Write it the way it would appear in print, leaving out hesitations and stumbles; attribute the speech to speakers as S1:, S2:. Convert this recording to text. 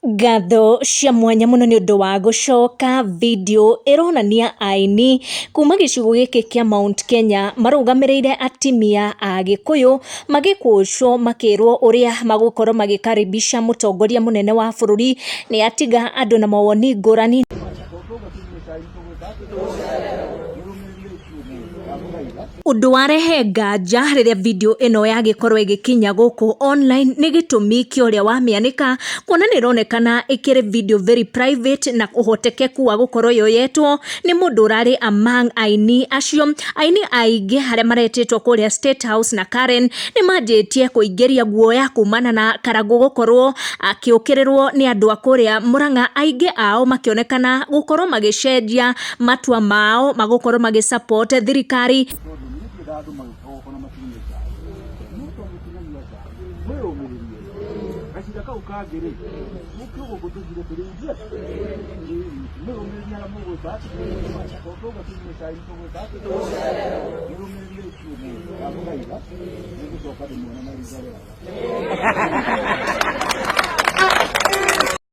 S1: Ngatho cia mwanya mũno nĩ ũndũ wa gũcoka video ĩronania aini kuma gĩcigo gĩkĩ kĩa Mount Kenya marũgamĩrĩire atimia a Gĩkũyũ magĩkũcwo makĩrwo ũrĩa magũkorwo magĩkaribisha mũtongoria mũnene wa bũrũri. Nĩ atiga andũ na mawoni ngũrani. Ũndũ warehe nganja rĩrĩa video ĩno yagĩkorwo ĩgĩkinya gũkũ online nĩ gĩtũmi kĩa ũrĩa wamĩanĩka, kuona nĩ ĩronekana ĩkĩrĩ video very private na ũhotekeku wa gũkorwo yoyetwo nĩ mũndũ ũrarĩ among aini acio. Aini aingĩ arĩa maretĩtwo kũrĩa State House na Karen nĩ manjĩtie kũingĩria guoya kumana na Karangũ gũkorwo akĩũkĩrĩrwo nĩ andũ a kũrĩa Murang'a, aingĩ ao makĩonekana gũkorwo magĩcenjia matua mao magũkorwo magĩ support thirikari.
S2: Tondũ niĩ ndiendaga andũ magĩtogoka na matinyue cai, no tondũ mũtinanyua cai mwĩyũmĩrĩrie gacira kau kangĩ rĩ, mũke gũkũ tũthire tũrĩ ithuĩ mwĩyũmĩrĩrie harĩa mũgwĩka atĩ tondũ twauga tũnyue cai nĩtũgwĩka atĩ mwĩyũmĩrĩrie ũmũthĩ ndamũthaitha nĩngũcoka ndĩmuone na ritho rĩega.